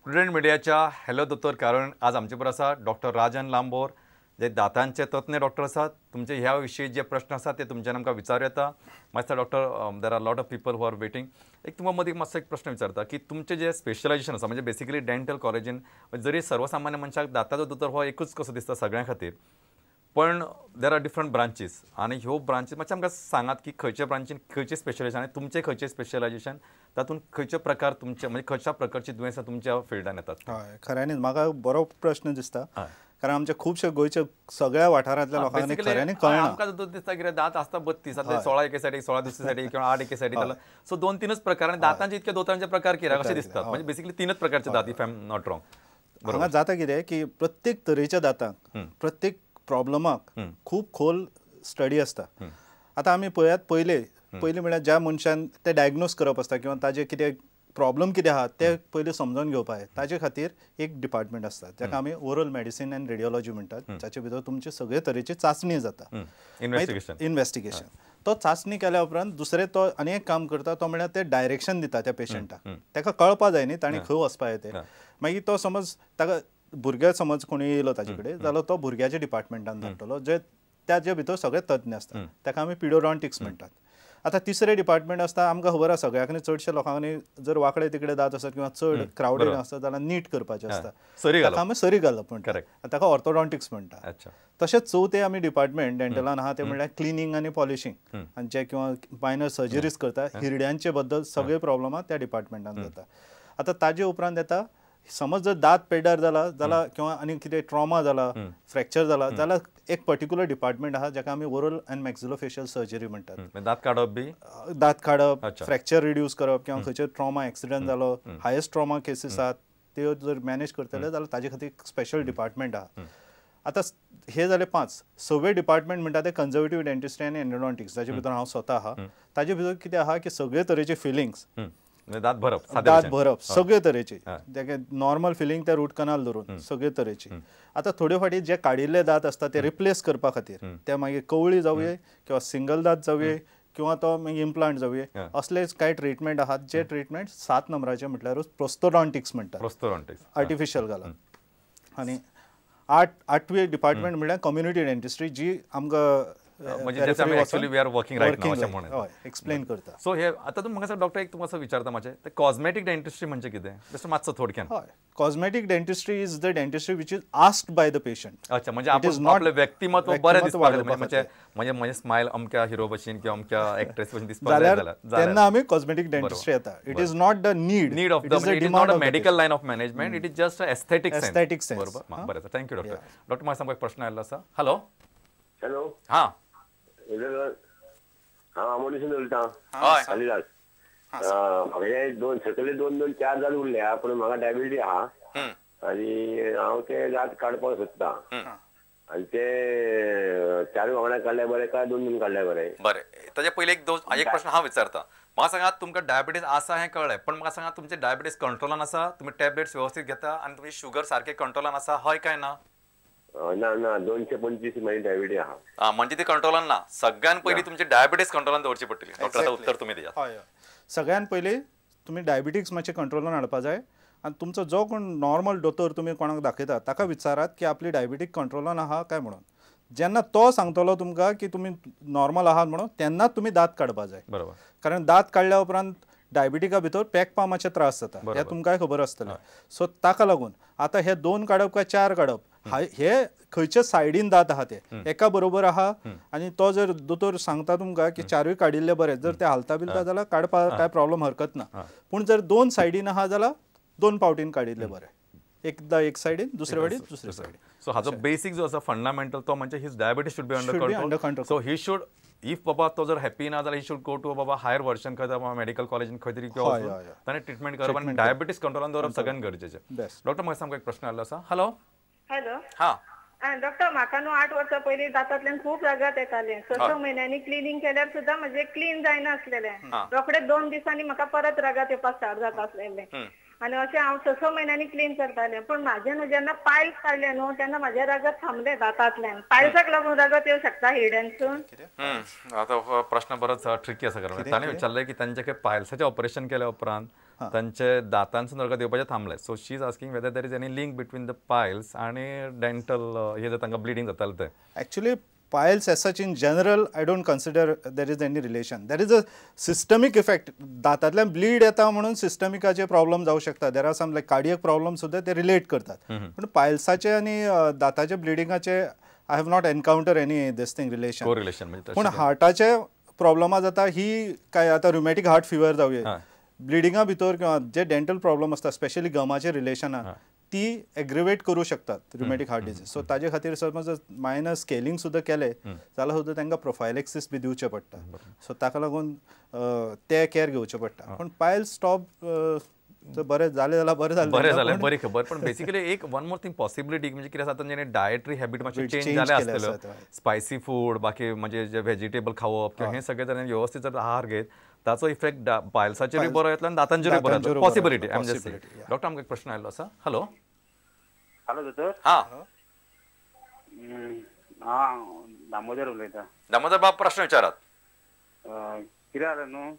Prudent मिडियाच्या hello दोतोर कारण आज आमचे बरोबर आसा डॉक्टर राजन लांबोर, जे दातांचे तज्ञ डॉक्टर आसात. तुमचे ह्या विशीं जे प्रश्न आसात ते तुमच्यान आमकां विचारूं येता. मातसो doctor, there are lot of people who are waiting. एक तुमकां मदीं मातसो एक प्रश्न विचारता की तुमचें जें स्पेशलायजेशन आसा म्हणजे बेसिकली डेंटल कॉलेजीन जरी सर्वसामान्य मनशाक दाताचो दोतोर हो एकूच कसो दिसता सगळ्यां खातीर, पण there are different branches आनी ह्यो ब्रांचीस मातशें आमकां सांगात की खंयच्या ब्रांचीन खंयचें स्पेशलायजेशन आनी तुमचें खंयचें स्पेशलायजेशन, तातूंत खंयचे प्रकार तुमचे म्हणजे खंयच्या प्रकारची दुयेंसां तुमच्या फिल्डान येतात? हय, खऱ्यांनीच म्हाका बरो प्रश्न दिसता, कारण आमच्या खुबशे गोंयच्या सगळ्या वाठारांतल्या लोकांनी खऱ्यांनी कळना. आमकां दिसता कितें दांत आसता 32, 16 एके सायडीक, 16 दुसरे सायडीक किंवा 8 एके सायडीक, सो 2-3 प्रकार आनी दातांचे इतके दोतांचे प्रकार कित्याक अशें दिसतात. म्हणजे बेसिकली 3 प्रकारचे दांत, if I am not wrong. हांगा जाता कितें की प्रत्येक तरेच्या दातांक, प्रत्येक प्रॉब्लमाक खूब खोल स्टडी आसता. आतां आमी पळयात, पयले पयलीं म्हळ्यार ज्या मनशान ते डायग्नोज करप आसता किंवा ताजे कितें प्रॉब्लम कितें आहा ते पयलीं समजून घेवपाक जाय. ताजे खातीर एक डिपार्टमेंट आसता जाका आमी ओरल मेडिसीन आनी रेडियोलॉजी म्हणटात, जाचे भितर तुमचे सगळे तरेची चांचणी जाता, इन्वेस्टिगेशन. तो चांचणी केल्या उपरांत दुसरें तो आनी एक काम करता, तो म्हळ्यार ते डायरेक्शन दिता त्या पेशंटाक, ताका कळपा जाय न्ही ताणें खंय वचपा जाय तें. मागीर तो समज ताका भुरगे समज कोणी येयलो ताजे कडेन जाल्यार तो भुरग्याच्या डिपार्टमेंटान धाडटलो, जे ताजे भितर सगळे तज्ञ आसता, ताका आमी पिडोडॉन्टिक्स म्हणटात. आतां तिसरें डिपार्टमेंट आसता, आमकां खबर आसा सगळ्यांनी चडशे लोकांनी जर वांकडे तिकडे दांत आसत किंवा चड क्रावडेड आसता जाल्यार नीट करपाचें आसता, ताका आमी सरी घालप म्हणटा, ताका ऑर्थोडॉन्टिक्स म्हणटा. तशेंच चवथें आमी डिपार्टमेंट डेंटलान आहा तें म्हणल्यार क्लिनींग आनी पॉलिशींग, आनी जे किंवा मायनर सर्जरीज करता, हिरड्यांचे बद्दल सगळे प्रॉब्लम त्या डिपार्टमेंटान जाता. आतां ताजे उपरांत येता समज जर दांत पेड्ड्यार जाला जाल्यार किंवा आनी कितें ट्रॉमा जाला, फ्रॅक्चर जाला जाल्यार एक पर्टिक्युलर डिपार्टमेंट आहा जाका आमी ओरल अँड मॅक्सिलोफेशियल सर्जरी म्हणटात. दांत काडप बी, दांत काडप, फ्रॅक्चर रिड्यूस करप किंवा खंयचे ट्रॉमा एक्सिडंट जालो, हायेस्ट ट्रॉमा केसीस आहात त्यो जर मॅनेज करतले जाल्यार ताजे खातीर स्पेशल डिपार्टमेंट आहा. आतां हे जाले 5. सवे डिपार्टमेंट म्हणटा ते कन्जर्वेटीव डेंटिस्ट्री आनी एंडोडॉन्टिक्स, जाचे भितर हांव स्वता आहा. ताजे भितर कितें आहा की सगळे तरेचे फिलिंग्स, दांत भरप, दांत भरप सगळे तरेचे, नॉर्मल फिलिंग ते रूट कनाल धरून सगळे तरेचे. आतां थोडे फावटी जे काडिल्ले दांत आसता ते रिप्लेस करपा खातीर ते मागीर कवळी जावये किंवा सिंगल दांत जावये किंवा तो मागीर इम्प्लांट जावये, असले कांय ट्रिटमेंट आहात जे ट्रिटमेंट 7 नंबराचे म्हटल्यारूच प्रोस्थोडॉन्टिक्स म्हणटात, प्रोस्थोडॉन्टिक्स आर्टिफिशियल घालप. आनी 8वे डिपार्टमेंट म्हळ्यार कम्युनिटी डेंटिस्ट्री, जी आमकां एक्सप्लेन करता. सो हे आतां तुमी म्हाका डॉक्टर एक तुमकां विचारता मातशें, ते कॉस्मेटीक डेंटिस्ट्री म्हणजे कितें जस्ट मातसो थोडक्यान. हय, cosmetic dentistry is the dentistry which is asked by the patient. अच्छा, म्हणजे आपण आपलें व्यक्तिमत्व बरें दिसपाक जाय, म्हणजे म्हणजे म्हजें स्मायल अमक्या हिरो भशेन किंवा अमक्या एक्ट्रेस भशेन दिसपाक जाय जाल्यार तेन्ना आमी कॉस्मेटीक डेंटिस्ट्री येता. It is not the need, need of the, it is not a medical line of management, it is just aesthetic sense, aesthetic sense. बरोबर, बरें, thank you doctor. Doctor म्हाका सामको एक प्रश्न आयिल्लो आसा. हॅलो, हॅलो, हां, हांव आमोणीसून उलयतां, कालिदास. म्हाका दोन सकयले 2 2 4 दांत उरल्या, पूण म्हाका डायबिटीज आहा आनी हांव ते दांत काडपाक सोदतां, आनी ते 4 वांगडा काडल्यार बरें काय 2 2 काडल्यार बरें? बरें, ताजे पयलीं एक प्रश्न हांव विचारता. म्हाका सांगात, तुमकां डायबिटीज आसा हें कळ्ळें, पण म्हाका सांगात तुमचें डायबिटीज कंट्रोलान आसा, तुमी टॅबलेट्स वेवस्थीत घेता आनी तुमची शुगर सारकें कंट्रोलान आसा, हय काय ना? ना ना, 225 म्हजी डायबिटीज आहा. म्हणजे ती कंट्रोलान ना. सगळ्यान पयलीं तुमची डायबिटीज कंट्रोलान दवरची पडटली. डॉक्टर आतां उत्तर तुमी दियात. हय, सगळ्यान पयलीं तुमी डायबिटीज मातशें कंट्रोलान हाडपा जाय, आनी तुमचो जो कोण नॉर्मल दोतोर तुमी कोणाक दाखयता ताका विचारात की आपली डायबिटीज कंट्रोलान आहा काय म्हणून. जेन्ना तो सांगतलो तुमकां की तुमी नॉर्मल आहात म्हणून, तेन्नाच तुमी दांत काडपा जाय. बरोबर, कारण दांत काडल्या उपरांत डायबिटिका भितर पेकपा मातशे त्रास जाता, हें तुमकांय खबर आसतलें. सो ताका लागून आतां हे 2 काडप काय 4 काडप, हे खंयच्या सायडीन दांत आहा ते एका बरोबर आहा, आनी तो जर दोतोर सांगता तुमकां की 4ूय काडिल्ले बरे, जर ते हालता बिलता जाल्यार काडपाक कांय प्रॉब्लम हरकत ना, पूण जर 2 सायडीन आहा जाल्यार 2 फावटीन काडिल्ले बरे, एकदा एक सायडीन, दुसरे फावटी दुसरे सायडीन. सो हाचो बेसीक जो आसा फंडामेंटल तो म्हणजे his diabetes should be under control. So he should, if बाबा तो जर हॅपी ना जाल्यार he should go to बाबा हायर वर्जन खंय मेडिकल कॉलेजीन खंय तरी किंवा ताणें ट्रिटमेंट करप आनी डायबिटीज कंट्रोलान दवरप सगळ्यांत गरजेचें. डॉक्टर म्हाका सामको एक प्रश्न आयिल्लो आसा. हॅलो, हॅलो, हां डॉक्टर, म्हाका न्हू 8 वर्सां पयलीं दातांतल्यान खूब रगत येतालें. 6 म्हयन्यांनी क्लिनींग केल्यार सुद्दां म्हजें क्लीन जायनासलेलें, रोखडे 2 दिसांनी म्हाका परत रगत येवपाक स्टार्ट जाता आसलेलें. आनी अशें हांव 6 म्हयन्यांनी क्लीन करतालें, पूण म्हाजें न्हू जेन्ना पायल्स काडलें न्हू तेन्ना म्हाजें रगत थांबलें दातांतल्यान. पायल्साक लागून रगत येवं शकता हिरड्यांसून? आतां हो प्रश्न बरोच ट्रिकी आसा, कारण ताणें विचारलें की तांचे पायल्साचें ऑपरेशन केल्या उपरांत तांचे दातांसून रगत येवपाचें थांबलें. So she is asking whether there is any link between the piles आनी डेंटल हे जर तांकां ब्लिडींग जातालें तें. Actually piles as such in general I don't consider there is any relation. There is a systemic effect. दातांतल्यान bleed येता म्हणून सिस्टमिकाचे problem जावं शकता. There are some like cardiac problem सुद्दां ते रिलेट करतात. पूण पायल्साचे आनी दाताचे ब्लिडिंगाचे I have not encounter any this thing relation. Correlation. पूण हार्टाचे प्रॉब्लमा जाता ही काय आतां रुमॅटीक हार्ट फिवर जावये, ब्लिडिंगा भितर किंवा जे डेंटल प्रॉब्लम आसता स्पेशली गमाचे रिलेशनान ती एग्रिवेट करूं शकतात रुमॅटीक हार्ट डिजीज. सो ताजे खातीर समज मायनर स्केलिंग सुद्दां केलें जाल्यार सुद्दां तांकां प्रोफायलेक्सीस बी दिवचें पडटा. सो ताका लागून ते केअर घेवचें पडटा. पूण पायल्स स्टॉप बरें जालें जाल्यार बरें जालें, बरें जालें, बरी खबर. पण बेसिकली एक वन मोर थिंग पॉसिबिलिटी म्हणजे कितें आसा, तांचे डायटरी हॅबिट मातशें चेंज जालें आसतलें, स्पायसी फूड, बाकी म्हणजे जे व्हेजिटेबल खावप किंवा हें सगळें जर व्यवस्थीत जर आहार घेत ताचो इफेक्ट पायल्साचेरूय बरो येतलो आनी दातांचेरूय बरो येतलो. Possibility. I am just saying. Doctor आमकां एक प्रश्न आयिल्लो आसा. हॅलो. हॅलो दोतोर. हां, हां दामोदर उलयता. दामोदर बाब प्रश्न विचारात. कितें जालें न्हू,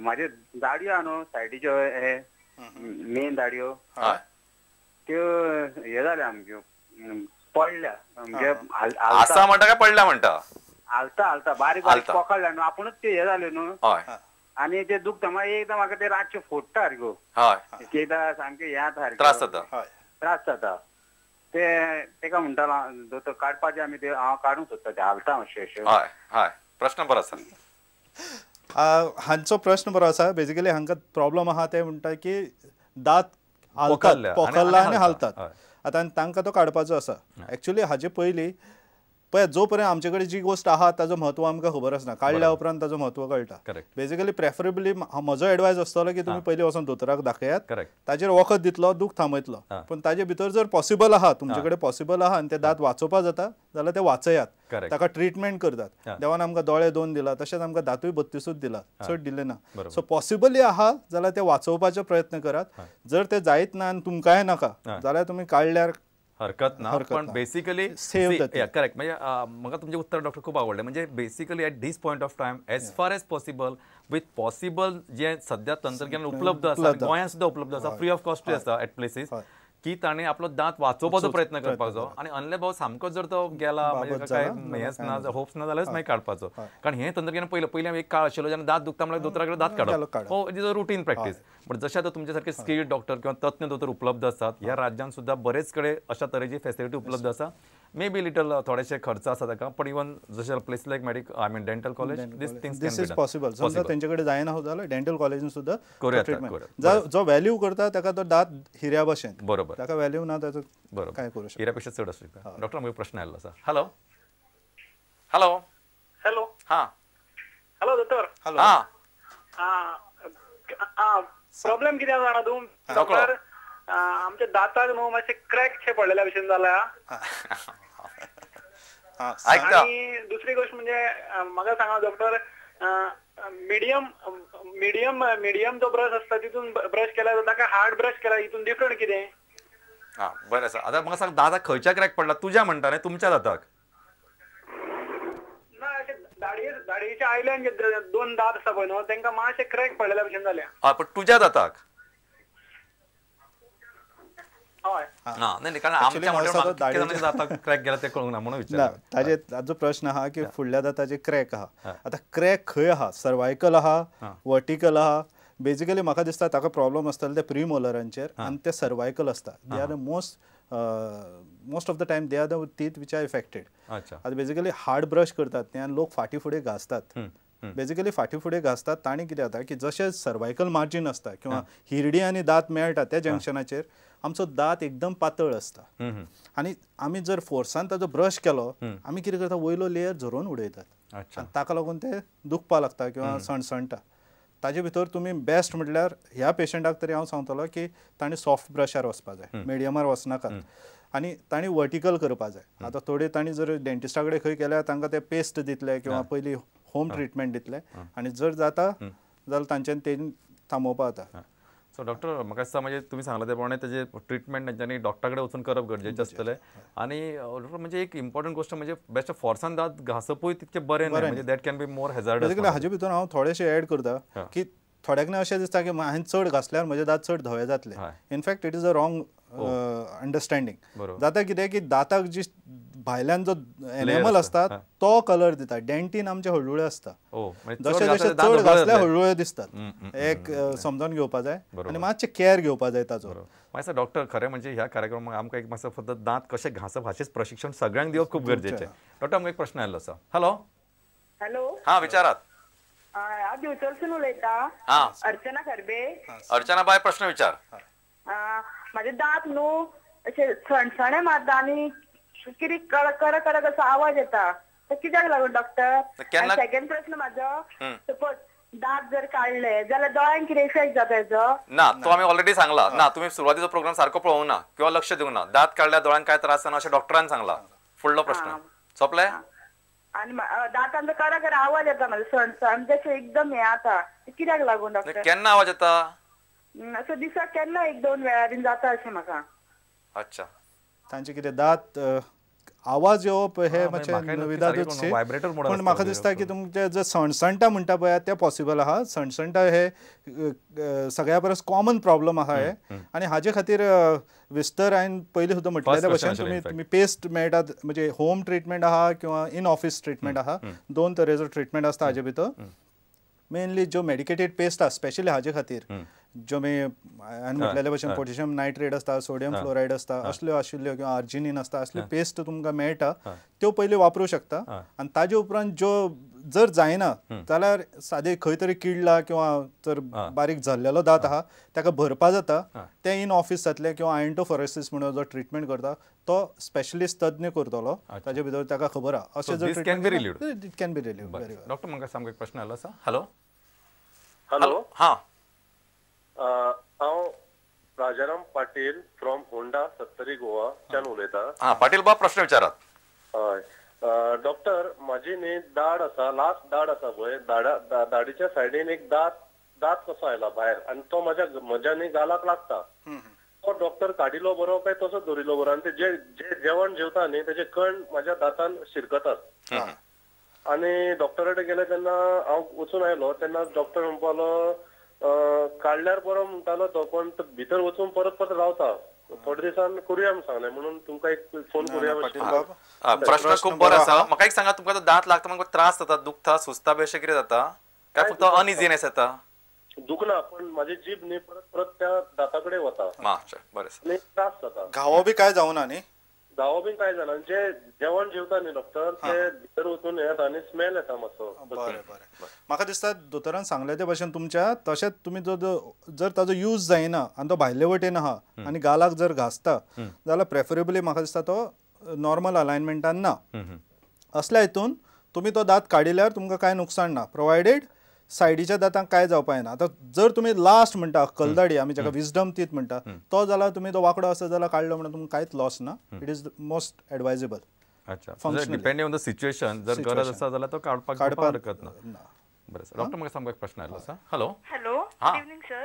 म्हाज्यो दाडयो आहा न्हू सायडीच्यो, हे मेन दाडयो त्यो हे जाल्या आमच्यो पडल्या, म्हणजे आसा म्हणटा काय पडल्या म्हणटा? हालता हालता बारीक बारीक पोखळ्ळ्या न्हू आपुणूच ते हे जाल्यो न्हू, आनी ते दुखता. मागीर एकदां म्हाका ते रातच्यो फोडटा सारक्यो, एकदां सामकें हें जाता सारकें, त्रास जाता, त्रास जाता. ते तेका म्हणटा दोतोर काडपाचें आमी ते हांव काडूंक सोदता, ते हालता मातशें अशें. हय हय, प्रश्न बरो आसा. हांचो प्रश्न बरो आसा. बेसिकली हांकां प्रॉब्लम आहा ते म्हणटा की दांत हालतात, पोखरला आनी हालतात. आतां तांकां तो काडपाचो आसा. एक्चुअली हाजे पयलीं पळय जो पर्यंत आमचे कडेन जी गोश्ट आहा ताजो म्हत्व आमकां खबर आसना, काडल्या उपरांत ताजो म्हत्व कळटा. बेसिकली प्रेफरेबली म्हजो एडवायज आसतलो की तुमी पयलीं वचून दोतोराक दाखयात, ताजेर वखद दितलो, दूख थांबयतलो. पूण ताजे भितर जर पॉसिबल आहा, तुमचे कडेन पॉसिबल आहा आनी ते दांत वाचोवपा जाता जाल्यार ते वाचयात, ताका ट्रिटमेंट करतात. देवान आमकां दोळे 2 दिला, तशेंच आमकां दांतूय 32 दिला, चड दिले ना. सो पॉसिबली आहा जाल्यार ते वाचोवपाचो प्रयत्न करात. जर ते जायत ना आनी तुमकांय नाका जाल्यार तुमी काडल्यार हरकत ना. पण बेसिकली करेक्ट, म्हणजे म्हाका तुमचें उत्तर डॉक्टर खूब आवडलें. म्हणजे basically at this point of time as far as possible with possible जे सध्या तंत्रज्ञान उपलब्ध आसा, गोंयांत सुद्दां उपलब्ध आसा, फ्री ऑफ कॉस्टूय आसा एट प्लेसीस, की ताणें आपलो दांत वाचोवपाचो प्रयत्न करपाचो. आनी अनले भाव सामको जर तो गेला म्हणजे काय हेंच ना, होप्स ना जाल्यारच मागीर काडपाचो. कारण हें तंत्रज्ञान पयलें पयलीं एक काळ आशिल्लो जेन्ना दांत दुखता म्हणल्यार दोतोरा कडेन दांत काडप हो it is a routine practice. But जशें आतां तुमचे सारके स्किल्ड डॉक्टर किंवा तज्ञ दोतोर उपलब्ध आसात ह्या राज्यांत सुद्दां बरेच कडेन अशा तरेची फेसिलिटी उपलब्ध आसा. मे बी लिटल थोडेशे खर्च आसा ताका, पण इवन जशें place like medical I mean dental college this things this is possible. समजा तेंचे कडेन जायना जाल्यार डेंटल कॉलेजीन सुद्दां ट्रिटमेंट जो व्हॅल्यू करता ताका तो दांत हिऱ्या भशेन, बरोबर, ताका व्हॅल्यू ना ताचो बरोबर काय करूं शकता, हिऱ्यापेक्षा चड आसूं शकता. डॉक्टर आमकां प्रश्न आयिल्लो आसा. हॅलो. हॅलो. हॅलो. हां हॅलो दोतोर. हॅलो. हां प्रॉब्लेम कितें आसा जाणा तूं डॉक्टर, आमच्या दांताक न्हू मातशे क्रॅक पडलेल्या भशेन जाला. आनी दुसरी गोश्ट म्हणजे म्हाका सांगा डॉक्टर, मिडियम मिडियम मिडियम जो ब्रश आसता तितून ब्रश केल्यार जाता काय हार्ड ब्रश केल्यार, हितून डिफरंट कितें? हां बरें आसा. आतां म्हाका सांग दांताक खंयच्या क्रॅक पडला तुज्या म्हणटा न्ही, तुमच्या दांताक? ना अशें दाडयेच्या आयल्यान जे 2 दांत आसा पळय न्हू तांकां मातशे क्रॅक पडलेल्या भशेन जाल्या. हय, पण तुज्या दांताक? हय. नाही, कारण आमच्या दाताक क्रॅक गेला ते कळूंक ना म्हणून विचारलें. ताजे ताजो प्रश्न आहा की फुडल्या दाताचे क्रॅक आहा. आतां क्रॅक खंय आहा, सर्वायकल आहा, वर्टिकल आहा? बेसिकली म्हाका दिसता ताका प्रॉब्लम आसतले ते प्रिमोलरांचेर आनी ते सर्वायकल आसता. They are the most of the time they are the teeth which are affected. आतां बेसिकली हार्ड ब्रश करतात ते आनी लोक फाटीं फुडें घासतात. बेसिकली फाटीं फुडें घासतात ताणें कितें जाता की जशें सर्वायकल मार्जीन आसता किंवा हिरडी आनी दांत मेळटा त्या जंक्शनाचेर आमचो दांत एकदम पातळ आसता आनी आमी जर फोर्सान ताजो ब्रश केलो आमी कितें करता, वयलो लेयर झरोवन उडयतात आनी ताका लागून ते दुखपाक लागता किंवा सणसणटा. ताजे भितर तुमी बेस्ट म्हटल्यार ह्या पेशंटाक तरी हांव सांगतलो की ताणें सॉफ्ट ब्रशार वचपा जाय, मिडियमार वचनाकात आनी ताणें वर्टिकल करपा जाय. आतां थोडे तांणी जर डेंटिस्टा कडेन खंय गेल्यार तांकां ते पेस्ट दितले किंवा पयलीं होम ट्रिटमेंट दितले आनी जर जाता जाल्यार तांच्यान ते थांबोवपा जाता. सो डॉक्टर म्हाका दिसता म्हणजे तुमी सांगला ते प्रमाणे तेजे ट्रिटमेंट तेंच्यांनी डॉक्टरा कडेन वचून करप गरजेचें आसतलें. आनी डॉक्टर म्हणजे एक इम्पॉर्टंट गोश्ट म्हणजे बेस्ट फोर्सान दांत घांसपूय तितकें बरें न्हय, म्हणजे that can be more hazardous. Basically हाजे भितर हांव थोडेशें एड करता की थोड्याक न्ही अशें दिसता की हांवें चड घासल्यार म्हजे दांत चड धवे जातले. In fact it is a wrong understanding. जाता कितें की दांताक जी भायल्यान जो एनेमल आसता तो कलर दिता. डेंटीन आमचे हळडुळे आसता, जशे जशे चड घासल्यार हळडुळे दिसतात. एक समजून घेवपा जाय आनी मातशें केअर घेवपा जाय ताचो. मातसो डॉक्टर खरें म्हणजे ह्या कार्यक्रमाक आमकां एक मातसो फक्त दांत कशें घांसप हाचेच प्रशिक्षण सगळ्यांक दिवप खूब गरजेचें. डॉक्टर आमकां एक प्रश्न आयिल्लो आसा. हॅलो. हॅलो. हां विचारात. हांव दिवचलसून उलयता. अर्चना खरबे. अर्चना बाय प्रश्न विचार. म्हाजे दांत न्हू अशे सणसणे मारता आनी कितें कर कर असो आवाज येता, तो कित्याक लागून डॉक्टर? सेकंड प्रश्न म्हाजो, सपोज दांत जर काडले जाल्यार दोळ्यांक कितें इफेक्ट जाता हेजो? ना, तो आमी ऑलरेडी सांगला ना. तुमी सुरवातीचो प्रोग्राम सारको पळोवंक ना किंवा लक्ष दिवंक ना. दांत काडल्यार दोळ्यांक काय त्रास जाना अशें डॉक्टरान सांगला. फुडलो प्रश्न सोंपले? आनी दांतांचो कर कर आवाज येता म्हाजो, सणसण जशें एकदम हें जाता, कित्याक लागून डॉक्टर? केन्ना आवाज येता? असो दिसाक केन्ना एक दोन वेळा बीन जाता अशें म्हाका. अच्छा. तांचे कितें दांत आवाज येवप हे मातशें नविदादूच, पूण म्हाका दिसता की तुमचे जर सणसणटा म्हणटा पळय तें पॉसिबल आहा. सणसणटा हे सगळ्या परस कॉमन प्रॉब्लम आहा हे, आनी हाजे खातीर विस्तर हांवें पयलीं सुद्दां म्हटलेल्या भशेन तुमी पेस्ट मेळटात, म्हणजे होम ट्रिटमेंट आहा किंवा इन ऑफिस ट्रिटमेंट आहा, दोन तरेचो ट्रिटमेंट आसता हाजे भितर. मेनली ज्यो मेडिकेटेड पेस्ट आहा स्पेशली हाजे खातीर, ज्यो मी हांवें म्हटलेले भशेन पोटॅशियम नायट्रेट आसता, सोडियम फ्लोरायड आसता, असल्यो आशिल्ल्यो किंवा आर्जिनीन आसता, असल्यो पेस्ट तुमकां मेळटा, त्यो पयलीं वापरूं शकता. आनी ताजे उपरांत ज्यो जर जायना जाल्यार सादें खंय तरी किडला किंवा जर बारीक जाल्लेलो दांत आहा ताका भरपा जाता, तें इन ऑफिस जातलें किंवा आयंटोफोरेसिस म्हणून जो ट्रिटमेंट करता तो स्पेशलिस्ट तज्ञ करतलो, ताजे भितर ताका खबर आहा. अशें जर it can be relieved. Doctor म्हाका सामको एक प्रश्न आयलो आसा. हॅलो. हॅलो. हां, हांव राजाराम पाटील फ्रॉम होंडा सत्तरी गोवाच्यान उलयता. हां पाटील बाब प्रश्न विचारात. हय डॉक्टर, म्हाजी न्ही दाड आसा, लास्ट दाड आसा पळय, दाडीच्या सायडीन एक दांत कसो आयला भायर आनी तो म्हज्या न्ही गालाक लागता. तो डॉक्टर काडिलो बरो काय तसो दवरिलो बरो? आनी ते जे जेवण जेवता न्ही तेजे कण म्हाज्या दांतान शिरकतात. आनी डॉक्टरा कडेन गेले तेन्ना हांव वचून आयलो तेन्ना डॉक्टर म्हणपालो काडल्यार बरो म्हणटालो तो, पण भितर वचून परत परत रावता, थोडे दिसान करुया म्हूण सांगलें, म्हणून तुमकां एक फोन करुया. प्रश्न खूब बरो आसा. म्हाका एक सांगा, तुमकां दांत लागता म्हाका त्रास जाता, दुखता, सुजता बी अशें कितें जाता काय फक्त अनइझीनेस येता? दुखना, पण म्हाजी जीभ न्ही परत परत त्या दाता कडेन वता, बरें, त्रास जाता. घावो बी काय जावना न्ही? घावो बी काय जायना, जे जेवण जेवता न्ही डॉक्टर ते भितर वचून येता आनी स्मेल येता मातसो. बरें बरें, म्हाका दिसता दोतोरान सांगलें ते भशेन तुमच्या तशेंच तुमी जर ताजो यूज जायना आनी तो भायले वटेन आहा आनी गालाक जर घासता जाल्यार प्रेफरेबली म्हाका दिसता तो नॉर्मल अलायनमेंटान ना. असल्या हितून तुमी तो दांत काडिल्यार तुमकां कांय नुकसाण ना, प्रोवायडेड सायडीच्या दांतांक कांय जावपा येना. आतां जर तुमी लास्ट म्हणटा अक्कलदाडी, आमी जाका विजडम तीत म्हणटा, तो जाल्यार तुमी तो वांकडो आसा जाल्यार काडलो म्हणून तुमकां कांयच लॉस ना. It is most advisable. अच्छा, डिपेंडिंग ऑन the situation, जर गरज आसा जाल्यार तो काडपाक हरकत ना. बरें सर, डॉक्टर म्हाका सामको एक प्रश्न आयलो आसा. Hello. Hello, good evening sir.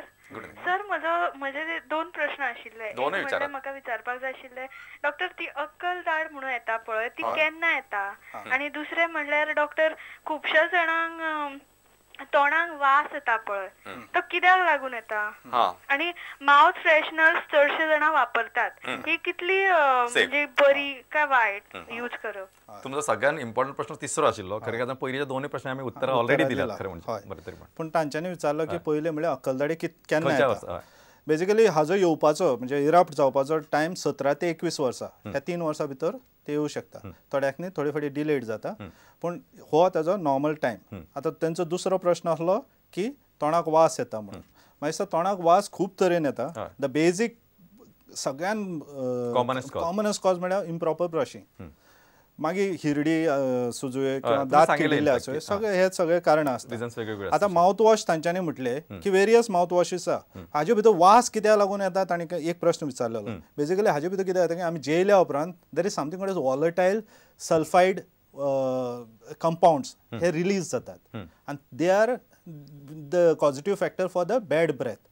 Sir म्हजे दोन प्रश्न आशिल्ले. दोनूय विचारात. म्हाका विचारपाक जाय आशिल्ले डॉक्टर, ती अक्कल दाड म्हणून येता पळय, ती केन्ना येता? आनी दुसरें म्हणल्यार डॉक्टर, खुबश्या जाणांक तोंडाक वास येता पळय, तो कित्याक लागून येता? आनी माउथ फ्रेशनर्स चडशे जाणां वापरतात, ही कितली म्हणजे बरी काय वायट यूज करप? तुमचो सगळ्यात इम्पॉर्टंट प्रश्न तिसरो आशिल्लो. खरें कारण पयलींच्या दोनूय प्रश्न आमी उत्तरां ऑलरेडी दिल्यात खरें म्हणजे. बरें, तरी पूण तांच्यांनी विचारलो की पयलें म्हळ्यार अक्कलदाडी केन्ना येता? बेजिकली हाजो येवपाचो म्हणजे इरप्ट जावपाचो टायम 17 ते 21 वर्सां, ह्या 3 वर्सां भितर ते येवं शकता. थोड्याक न्ही थोडे फावटी डिलेड जाता, पूण हो ताजो नॉर्मल टायम. आतां तेंचो दुसरो प्रश्न आसलो की तोंडाक वास येता म्हणून. मागीर तोंडाक वास खूब तरेन येता. The basic सगळ्यान कॉमनस्ट कॉज म्हळ्यार इम्प्रॉपर ब्रशींग, मागीर हिरडी सुजवे किंवा दांत किडिल्ले आसूं, सगळे हे सगळे कारणां आसता. आतां मावथवॉश तांच्यांनी म्हटलें की वेरियस मावथवॉशीस आसा, हाजे भितर वास कित्याक लागून येता तांणी एक प्रश्न विचारलेलो. बेजिकली हाजे भितर कितें जाता की आमी जेयल्या उपरांत there is something called as volatile sulphide compounds hey release जातात आनी they are the causative factor for the bad breath.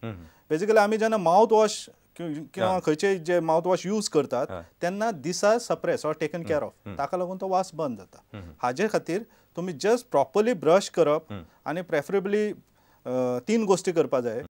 Basically आमी जेन्ना मावथवॉश किंवा खंयचे जे मावथवॉश यूज करतात तेन्ना दिसा suppress or taken care of, ताका लागून तो वास बंद जाता. हाजे खातीर तुमी जस्ट प्रॉपरली ब्रश करप आनी प्रेफरेबली तीन गोश्टी करपा जाय.